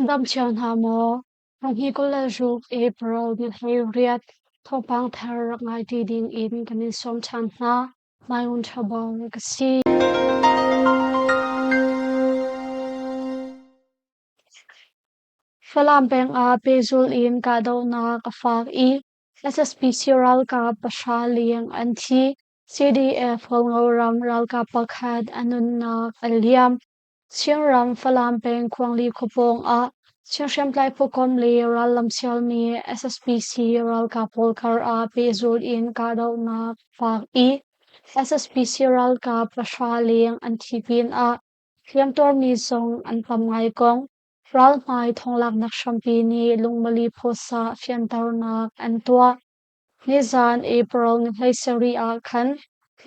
dam cio hna maw? Ram 26 April ni 18 thawngpang thar rak ngai ṭi ding in kan in sawm ṭhan hna. Maiun Ṭhabong ka si. Falam peng ah pehzulh in kahdohnak a fak i SSPC ralkap pahra leng an thi. CDF Hualngo ram ralkap pakhat a nunnak a liam. Chinram Falam peng Khuangli khuapawng ah Chin hriamtlai phukomh le rallam sialmi SSPC ralkap pawl kar ah pehzulh in kahdohnak a fak i SSPC ralkap pahra leng an thi pinah hliamtuarmi zong an tam ngai kong ralhmai thonglaknak hrampi nih lungmali phawsah fianternak an tuah. Nizaan April ni 17 ah khan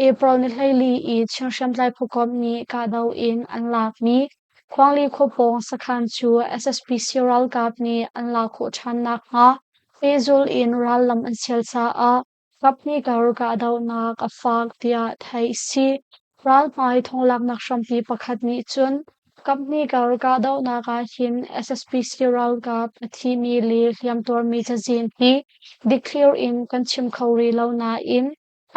April ni 14 i Chin hriamtlai phukomh nih kahdoh in an lakmi Khuangli khua pawng sakhan cu SSPC ralkap nih an lak khawh ṭhan nakhnga pehzulh in rallam an sial caah kaphnih kar kahdohnak a fak tiah theih a si. Ralhmai thonglaknak hrampi pakhat nih cun kaphnih kar kahdohnak ah hin SSPC ralkap a thimi le hliamtuarmi cazin hi dikthlir in kan chim kho rih lo nain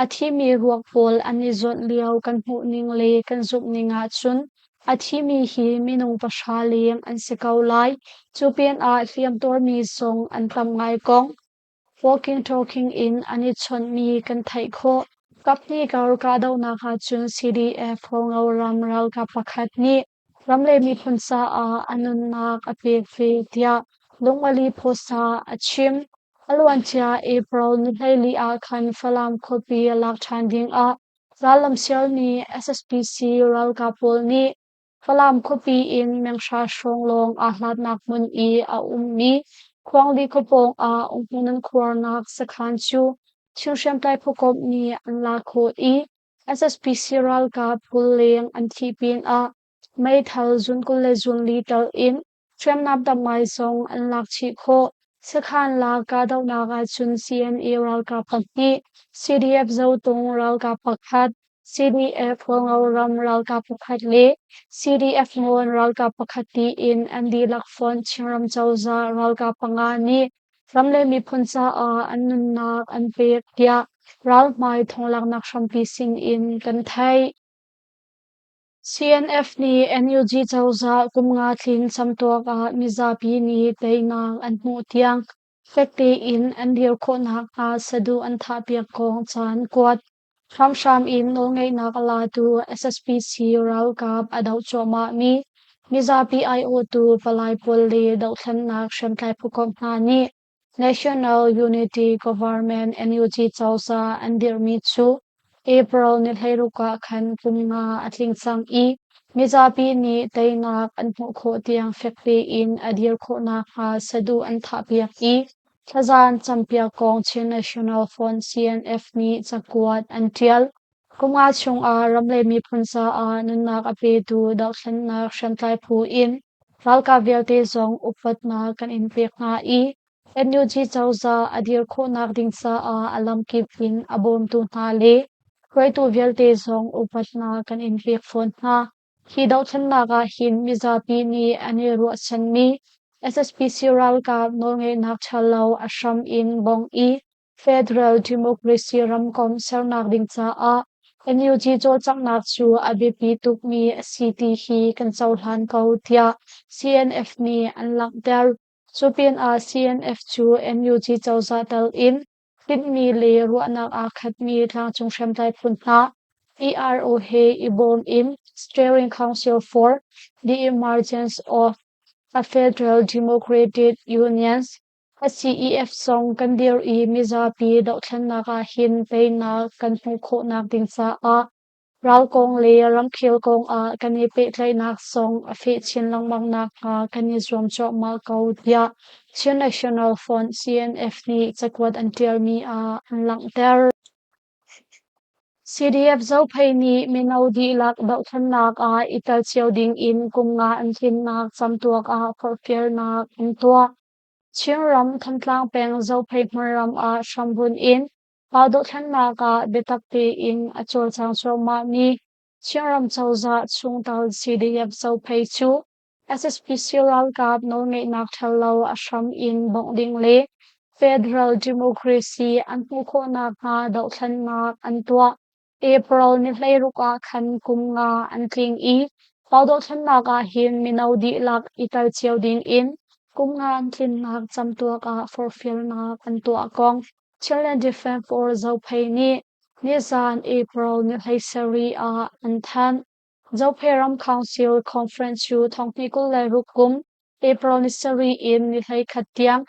a thimi ruak pawl an i zawnh lio kan hmuh ning le kan zumh ning ahcun a thimi hi minung pahra leng an si ko lai. Cu pinah hliamtuarmi zong an tam ngai kong walking talking in an i chawnhmi kan theih khawh. Kaphnih kar kahdohnak ahcun CDF Hualngo ram ralkap pakhat nih ram le miphun caah a nunnak a pek ve tiah Lungmali Phosa a chim. A luancia April ni 14 ah khan Falam khuapi lak ṭhan dingah rallam sialmi SSPC ralkap pawl nih Falam khuapi in menghra hrawng lawng aa hlatnak hmun i a ummi Khuangli khua pawng ah umhmun an khuarnak sakhan cu Chin hriamtlai phukomh nih an lak khawh i SSPC ralkap 20 leng an thih pinah meithal zun 24 tel in hriamnam tam ngai zong an lak chih khawh. Sakhan lak kahdohnak ahcun CNA ralkap pahnih, CDF Zotung ralkap pakhat, CDF Hualngo ram ralkap pakhat le CDF Ngawn ralkap pakhat tiin an dihlak fonh Chinram cozah ralkap panga nih ram le miphun caah an nunnak an pek tiah ralhmai thonglaknak hrampi sin in kan theih. CNF nih NUG cozah kum nga tlin camtuak ah mizapi nih teinak an hmuh tiang fek tein an dir khawh nakhnga saduh an thahpiak kong ca an kuat. Hramhram in nawlngeihnak a latu SSPC ralkap a doh cuahmahmi mizapi aiawhtu palai pawl le dohthlennak hriamtlai phukomh hna nih National Unity Government NUG cozah an dirhmi cu April ni 16 ah khan kum nga a tling cang i mizapi nih teinak an hmuh khawh tiang fek tein a dir khawh nakhnga saduh an thahpiak i thlazan campiak kong Chin National Front CNF nih cakuat an ṭial. Kum nga chungah ram le miphun caah nunnak a petu dohthlennak hriamtlai phu in ralkap vialte zong upatnak kan in pek hna i NUG cozah a dir khawhnak ding caah a lamkip in a bawmtu hna le hruaitu vialte zong upatnak kan in pek fawn hna. Hi dohthlennak ah hin mizapi nih an i ruahchanmi SSPC ralkap nawlngeihnak ṭhalo a hram in bongh i Federal Democracy ramkomh sernak ding caah NUG cawlcanghnak cu a biapi tukmi a si ti hi kan cohlan ko tiah CNF nih an langhter. Cu pinah CNF cu NUG cozah tal in tinhmi le ruahnak aa khatmi tlangcung hriamtlai phu hna ERO he i bawm in Steering Council for the Emergence of a Federal Democratic Unions CEF zong kan dir i mizapi dohthlennak ah hin teinak kan hmuh khawhnak ding caah ral kong le ramkhel kong ah kan i pehtlaihnak zong a feh chin lengmang nakhnga kan i zuam cuahmah ko tiah Chin National Front CNF nih cakuat an ṭialmi ah an langhter. CDF Zophei nih mino dihlak dohthlennak ah i tel cio ding in kum nga an tlinnak camtuak ah forhfialnak an tuah. Chinram Thantlang peng Zophei hmunram ah hrambunh in pa dohthlennak ah biatak tein a cawlcang cuahmahmi Chinram cozah chungtel CDF Zophei cu. SSPC ralkap nawlngeihnak ṭhalo a hram in bawmh ding le Federal Democracy an hmuh khawh nakhnga dohthlennak an tuah. April ni 16 ah khan kum nga an tling i Pau dohthlennak ah hin mino dihlak i tel cio ding in kum nga an tlinnak camtuak ah forhfialnak an tuah kong Chinland Defense Force Zophei nih nizan April ni 17 ah an thanh. Zophei Ram Council Conference cu thonghnih 26 kum April ni 7 in ni 11 tiang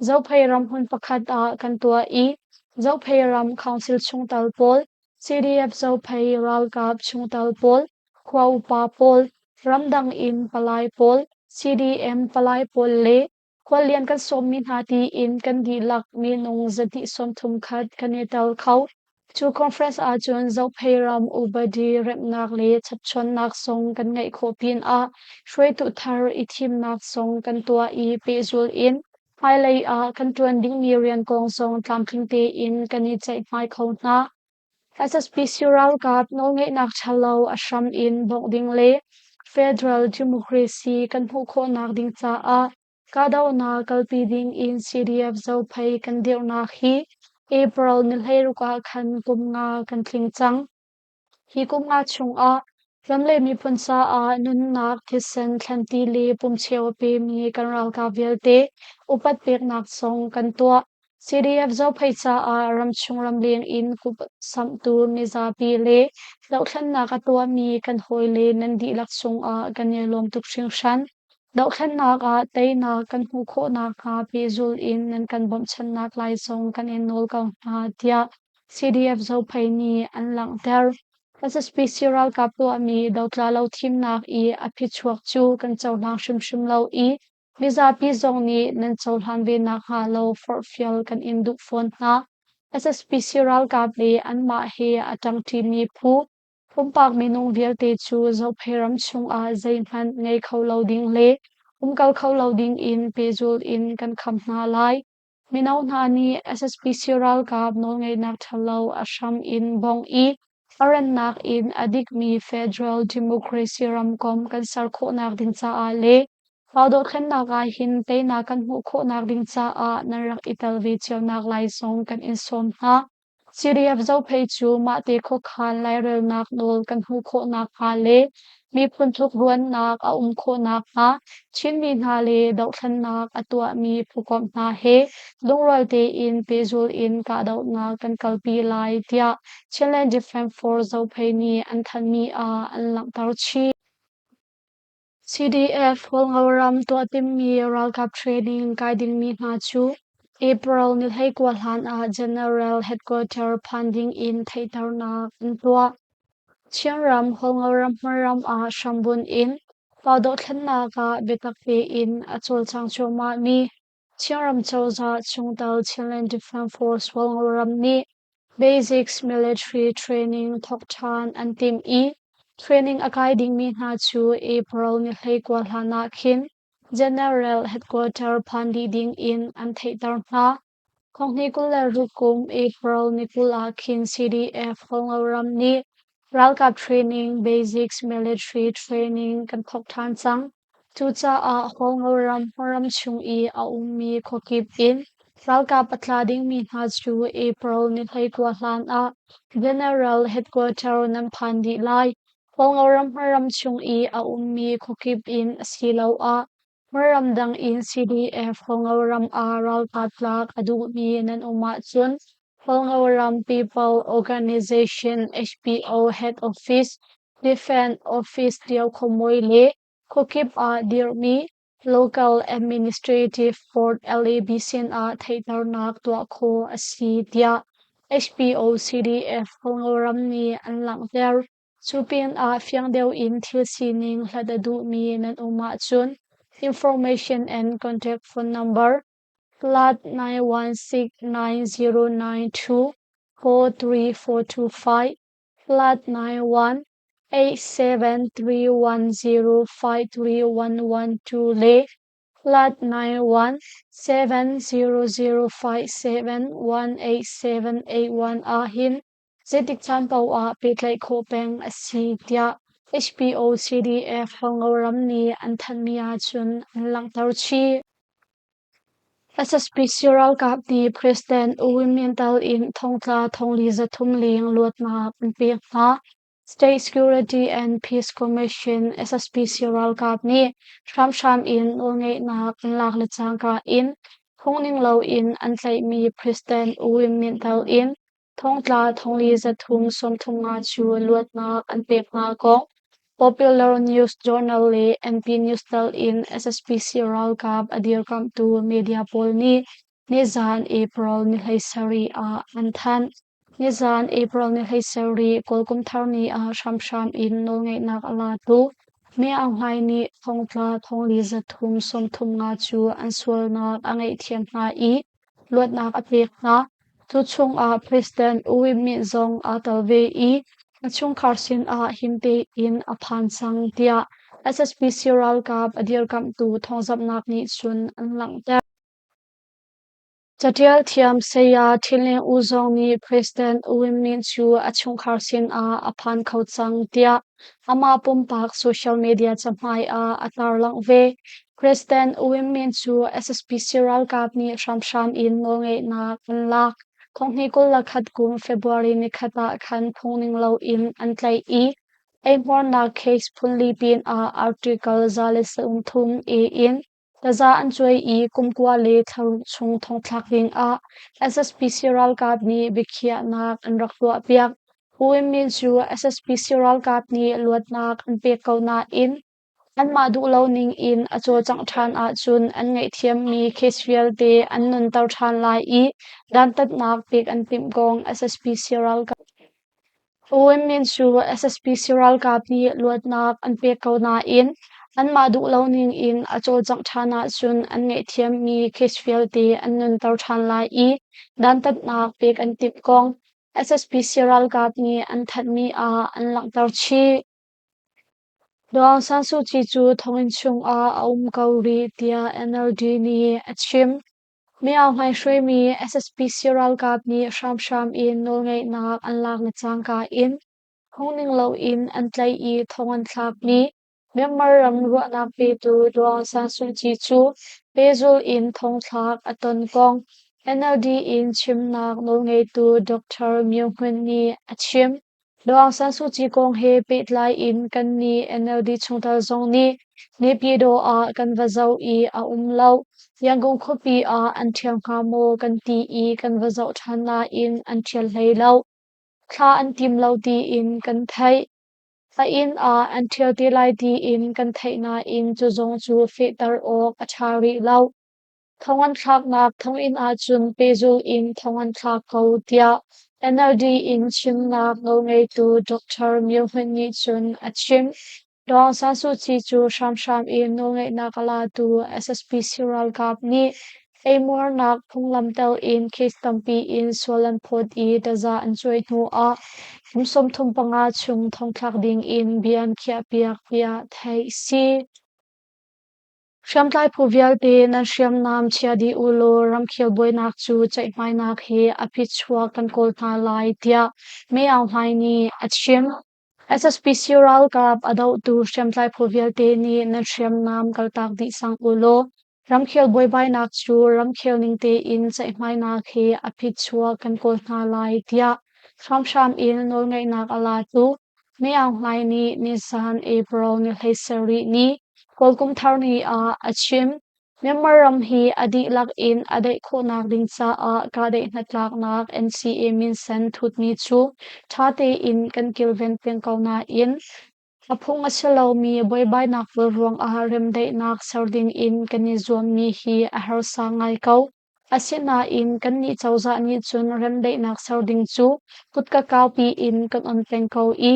Zophei ram hmun pakhat ah kan tuah i Zophei ram Council chungtel pawl, CDF Zophei ralkap chungtel pawl, khua upa pawl, ramdang in palai pawl, CDM palai pawl le khuallian kan sawmmi hna tiin kan dihlak minung 231 kan i tel kho. Cu conference ahcun Zophei ram upadi remhnak le chapchawnnak zong kan ngeih khawh pinah hruaitu thar i thimnak zong kan tuah i pehzul in hmailei ah kan ṭuan dingmi rian kong zong tlamtling tein kan i ceihmai kho hna. SSPC ralkap nawlngeihnak ṭhalo a hram in bawmh ding le federal democracy kan hmuh khawhnak ding caah kahdohnak kalpi ding in CDF Zophei kan dirhnak hi April ni 16 ah khan kum nga kan tling cang. Hi kum nga chungah ram le miphun caah nunnak, thisen, thlanti le pumcheu a pemi kan ralkap vialte upat peknak zong kan tuah. CDF Zophei caah ramchung ramleng in kutsamhtu mizapi le dohthlennak a tuahmi kan hawile nan dihlak cungah kan i lawm tuk hringhran. Dohthlennak ah teinak kan hmuh khawh nakhnga pehzulh in nan kan bawmhchanhnak lai zong kan in nawl ko hna, tiah CDF Zophei nih an langhter. SSPC ralkap tuahmi dotla lo thimnak i a phichuak cu kan cohlang hrimhrim lo i Mizapi zong nih nan cohlan ve nakhnga lo forhfial kan in duh fawn hna. SSPC ralkap le anmah he a ṭangṭimi phu, pumpak minung vialte cu Zophei ram chungah zeihmanh ngei kho lo ding le umkal kho lo ding in pehzul in kan kham hna lai. Mino hna nih SSPC ralkap nawlngeihnak ṭhalo a hram in bawngh i a rannak in a dikmi federal democracy ramkomh kan ser khawhnak ding caah le mah dothlennak ah hin teinak kan hmuh khawhnak ding caah nan rak i tel ve cionak lai zong kan in sawm hna. CDF Zophei cu mahte khuakhan lairelnak nawl kan hmuh khawh nakhnga le miphun tlukruannak a um khawh nakhnga Chinmi hna le dohthlennak a tuahmi phukomh hna he lungrual tein pehzul in kahdohnak kan kalpi lai tiah Chinland Defense Force Zophei nih an thanhmi ah an langhter chih. CDF Hualngoram tuah timhmi ralkap training kai dingmi hna cu April ni 19 hlan ah General Headquarter phan ding in theihternak an tuah. Chinram Hualngoram hmunram ah hrambunh in pa dohthlennak ah biatak tein a cawlcang cuahmahmi Chinram cozah chungtel Chinland Defense Force Hualngoram nih Basics Military Training thawk ṭhan an timh i training a kai dingmi hna cu April ni 19 hlan ah khin General Headquarter phan dih ding in an theihter hna. Thonghnih 26 kum April ni 20 ah khin CDF Hualngoram nih ralkap training Basics Military Training kan thawk ṭhan cang. Cucaah Hualngoram hmunram chung i a ummi khuakip in ralkap a tla dingmi hna cu April ni 19 hlan ah General Headquarter nan phan dih lai. Hualngoram hmunram chung i a ummi khuakip in asiloah hmunram dang in CDF Hualngoram ah ralkap tlak a duhmi nan um ahcun Hualngoram People Organization HPO Head Office, Defense Office Tio Khuamuai le khuakip ah dirhmi Local Administrative Board LAB sinah theihternak tuah khawh a si tiah HPO CDF Hualngoram nih an langhter. Cu pinah fiang deuh in thil sining hlat a duhmi nan um ahcun Information and Contact Phone Number +916 9092 43425 +91 87310 53112 le +91 70057 18781 ah hin zeitik caan paoh ah pehtlaih khawh peng a si tiah HPO CDF Hualngo ram nih an thanhmi ahcun an langhter chih. SSPC ralkap nih President U Win Myint tal in thongtla thongli 300 leng luatnak an pek hna. State Security and Peace Commission SSPC ralkap nih hramhram in nawlngeihnak an lak le cangka in phungning loin an tlaihmi President U Win Myint tal in thongtla thongli 335 cu luatnak an pek hna kong Popular News Journal le MP News tal in SSPC ralkap a dirkamhtu media pawl nih nizan April ni 17 ah an thanh. Nizan April ni 17 Kawl Kum Thar ni ah hramhram in nawlngeihnak a latu Mi Aung Hlaing nih thongtla thongli 335 cu an sualnak a ngaihthiam hna i luatnak a pek hna. Cu chungah President U Win Myint zong aa tel ve i a chungkhar sinah him tein a phan cang tiah SSPC ralkap a dirkamhtu thawngzamhnak nih cun an langhter. Caṭial thiam Saya Ṭhinleng U zong nih President U Win Myint cu a chungkhar sinah a phan kho cang tiah amah pumpak social media cahmai ah a tarlangh ve. President U Win Myint cu SSPC ralkap nih hramhram in nawlngeihnak an lak. 2021 kum February nikhat ah khan phungning loin an tlaih i eihmuarnak case phunli pinah Article 130 A in Taza an cuai i kum 9 le thla ruk chung thongthlak dingah SSPC ralkap nih biakhiahnak an rak tuahpiak. U Win Myint cu SSPC ralkap nih luatnak an pek ko nain anmah duh lo ning in a cawlcangh ṭhan ahcun an ngaihthiammi case vialte an nunter ṭhan lai i dantatnak pek an timh kong SSPC ralkap U Win Myint cu SSPC ralkap nih luatnak an pek ko nain anmah duh lo ning in a cawlcangh ṭhan ahcun an ngaihthiammi case vialte an nunter ṭhan lai i dantatnak pek an timh kong SSPC ralkap nih an thanhmi ah an langhter chih. Daw Aung San Suu Kyi cu thonginn chungah a um ko rih tiah NLD nih a chim. Mi Aung Hlaing hruaimi SSPC ralkap nih hramhram in nawlngeihnak an lak le cangka in phungning loin an tlaih i thong an thlakmi Myanmar ram ruahnak petu Daw Aung San Suu Kyi cu pehzulh in thongthlak a ton kong NLD in chimnak nawlngeitu Dr. Myo Hmun nih a chim. Daw Aung San Suu Kyi kong he pehtlai in kannih NLD chungtel zong nih Naypyidaw ah kan va zoh i a um lo. Yangon khuapi ah an ṭhial hnga maw kan ti i kan va zoh ṭhan nain an ṭhial hlei lo. Thla an tim lo tiin kan theih. A inn ah an ṭhial te lai tiin kan theih nain cu zong cu fehter awk a ṭha rih lo. Thong an thlaknak thonginn ahcun pehzulh in thong an thlak ko tiah NLD in chimnak nawlngeitu Dr. Myo Hmit nih cun a chim. Daw Aung San Suu Kyi cu hramhram in nawlngeihnak a latu SSPC ralkap nih eimuarnak phunglam tel in case tampi in sual an phawt i taza an cuai hnu ah kum 35 chung thongthlak ding in bia an khiahpiak tiah theih si. Hriamtlai phu vialte nan hriamnam chia dih u law ramkhel buainak cu ceihmainak he a phichuak kan kawl hna lai tiah May Aung Hlaing nih a chim. SSPC ralkap a dohtu hriamtlai phu vialte nih nan hriamnam kaltak dih cang u law ramkhel buaibainak cu ramkhel ning tein ceihmainak he a phichuak kan kawl hna lai tiah hramhram in nawlngeihnak a latu May Aung Hlaing nih nizan April ni 17 ni Kawl Kum Thar ni ah a chim. Myanmar ram hi a dihlak in a daih khawhnak ding caah kahdaih hnatlaknak NCA minsen thutmi cu ṭha tein kan kilven peng ko nain a phung a si lomi buaibainak pawl ruangah remdaihnak ser ding in kan i zuammi hi a harsa ngai ko. Asinain kannih cozah nih cun remdaihnak ser ding cu kutka kaupi in kan on peng ko i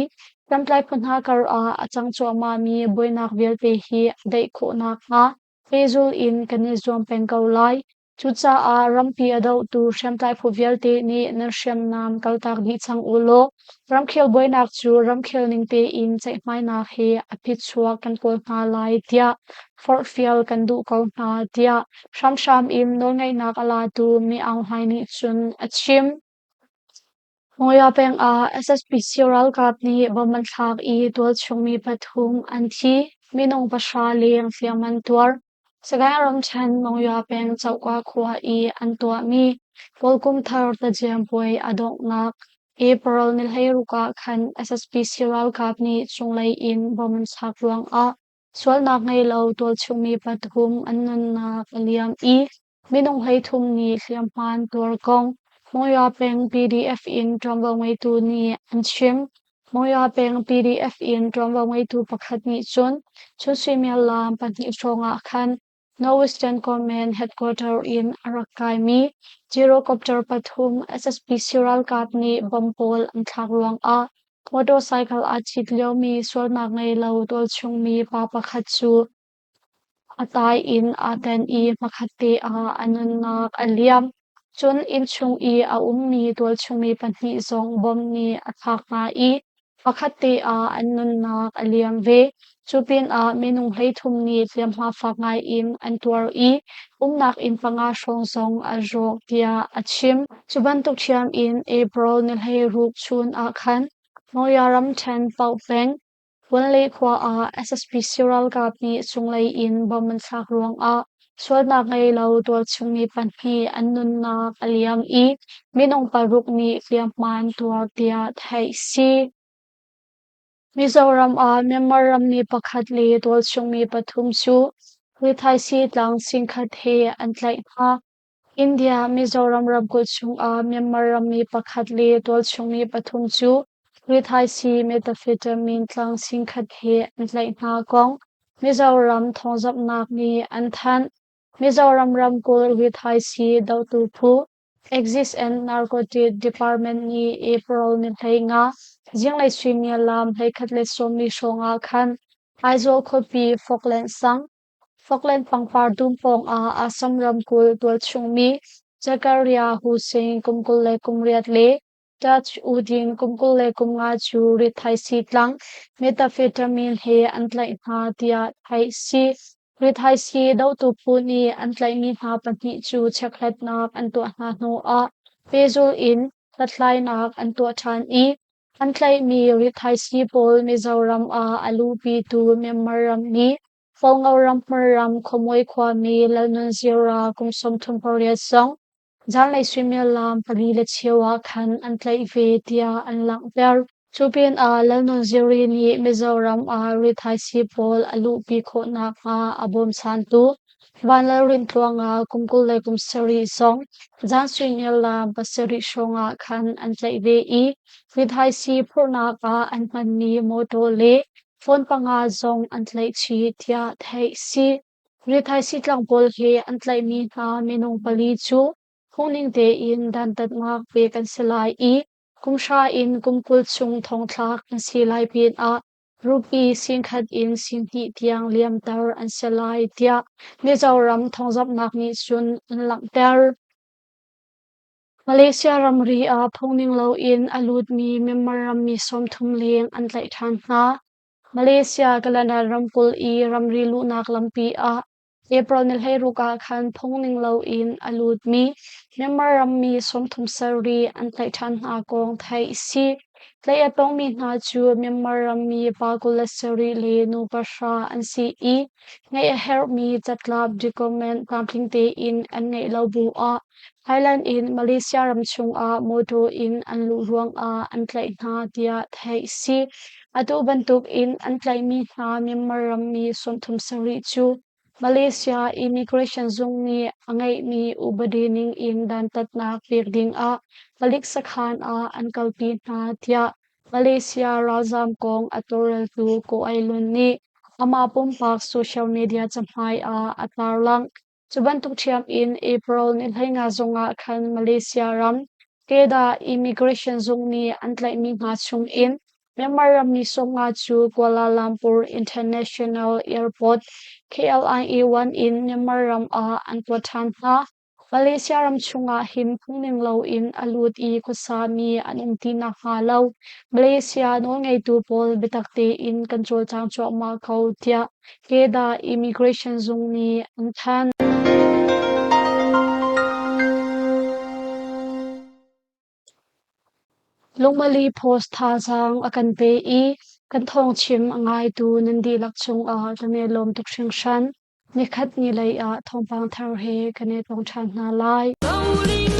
hriamtlai phu hna karah a cang cuahmahmi buainak vialte hi a daih khawh nakhnga pehzulh in kan i zuam peng ko lai. Cucaah rampi a dohtu hriamtlai phu vialte nih nan hriamnam kaltak dih cang u law ramkhel buainak cu ramkhel ning tein ceihmainak he a phichuak kan kawl hna lai tiah forhfial kan duh ko hna tiah hramhram in nawlngeihnak a latu Mi Aung Hlaing nih cun a chim. Mawya peng ah SSPC ralkap nih bomb an thlak i tualchung mi pathum an thi, minung pahra leng hliam an tuar. Sagaing ramṭhen Monywa peng Cohkua khua i an tuahmi Kawlkum thar tajiam puai a donghnak April ni 16 ah khan SSPC ralkap nih cunglei in bomb an thlak ruangah sualnak ngei lo tualchung mi pathum an nunnak a liam i minung 33 nih hliamhma an tuar kong Monywa peng PDF in ṭuanvo ngeitu nih an chim. Monywa peng PDF in ṭuanvo ngeitu pakhat nih cun chun suimilam 2 hrawng ah khan Northwestern Command headquarter in a rak kaimi gyrocopter pathum SSPC ralkap nih bomb pawl an thlak ruangah motorcycle aa cit liomi sualnak ngei lo tualchungmi pa pakhat cu A tai in aa tenh i hmakhatte ah a nunnak a liam. Cun innchung i a ummi tualchungmi pahnih zong bom nih a thlak hna i pakhatte ah an nunnak a liam ve. Cu pinah minung 33 nih hliamhma fak ngaiin an tuar i umnak inn panga hrawng zong a rawk tiah a chim. Cu bantuk ṭhiam in April ni 16 chun ah khan Mawya ramṭhen Pauh peng Wanlei khua ah SSPC ralkap nih cunglei in bomb an thlak ruangah sualnak ngei lo tualchungmi pahnih an nunnak a liam i minung paruk nih hliamhma an tuar tiah theih si. Mizoram ah Myanmar rammi pakhat le tualchungmi pathum cu rithaisii tlang singkhat he an tlaih hna. India Mizoram ramkulh chungah Myanmar rammi pakhat le tualchungmi pathum cu rithaisii methamphetamine tlang singkhat he an tlaih hna kong Mizoram thawngzamhnak nih an thanh. Mizoram ramkulh rithaisii dohtu phu Excise and Narcotic Department nih April ni 15 zinglei suimilam 11:40 hrawng ah khan Aizawl khuapi Falkland sang Falkland pangpar dum pawngah Assam ramkulh tualchungmi Zakaria Hussain kum 28 le Taj Uddin kum 25 cu rithaisii tlang methamphetamine he an tlaih hna tiah theih a si. Rithaisii dohtu phu nih an tlaihmi hna pahnih cu chekhlatnak an tuah hna hnuah pehzulh in hlathlainak an tuah ṭhan i an tlaihmi rithaisii pawl Mizoram ah a luhpitu Myanmar rammi Hualngo ram hmarram khuamuai khuami Lalnunzira kum 38 zong zanlei suimilam 4 le cheu ah khan an tlaih ve tiah an langhter. Cu pinah Lalnunziri nih Mizoram ah rithaisii pawl a luhpi khawh nakhnga a bawmchantu Vanlalrintluanga kum 27 zong zan suimilam 7 hrawng ah khan an tlaih ve i rithaisii phurhnak ah an hmanmi mawtaw le Phone panga zong an tlaih chih tiah theih a si. Rithaisii tlang pawl he an tlaihmi hna minung pali cu phungning tein dantatnak pek an si lai i kum hra in kum 20 chung thongthlak an si lai pinah rupee 10,000 in 20,000 tiang liamter an si lai tiah Mizoram thawngzamhnak nih cun an langhter. Malaysia ramri ah phungning loin a lutmi Myanmar rammi 30 leng an tlaih ṭhan hna. Malaysia Kelantan ramkulh i ramri luhnak lampi ah April ni 16 ah khan phungning loin a lutmi Myanmar rammi 37 an tlaih ṭhan hna kong theih a si. Tlaih a tongmi hna cu Myanmar rammi pa 27 le nu pahra an si i ngeih a herhmi catlap document tlamtling tein an ngeih lo bu ah Thailand in Malaysia ram chungah mawtaw in an luh ruangah an tlaih hna tiah theih a si. Atu bantuk in an tlaihmi hna Myanmar rammi 37 cu Malaysia Immigration zung nih a ngeihmi upadi ning in dantatnak pek dingah palik sakhan ah an kalpi hna tiah Malaysia ralzaam kong a tawlreltu Ko Ai Lun nih amah pumpak social media cahmai ah a tarlangh. Cu bantuk ṭhiam in April ni 15 zongah khan Malaysia ram Kedah Immigration zung nih an tlaihmi hna chungin Myanmar rammi 50 cu Kuala Lumpur International Airport KLIA-1 in Myanmar ram ah an kuat ṭhan hna. Malaysia ram chungah hin phungning loin a lut i khuasami an um ti nakhnga lo Malaysia nawlngeitu pawl biatak tein kan cawlcang cuahmah ko tiah Kedah Immigration zung nih an thanh. Lungmali Post thazaang a kan pe i kan thawngchim a ngaitu nan dihlak cungah kan i lawm tuk hringhran. Nikhat ni lei ah thawngpang thar he kan i tong ṭhan hna lai.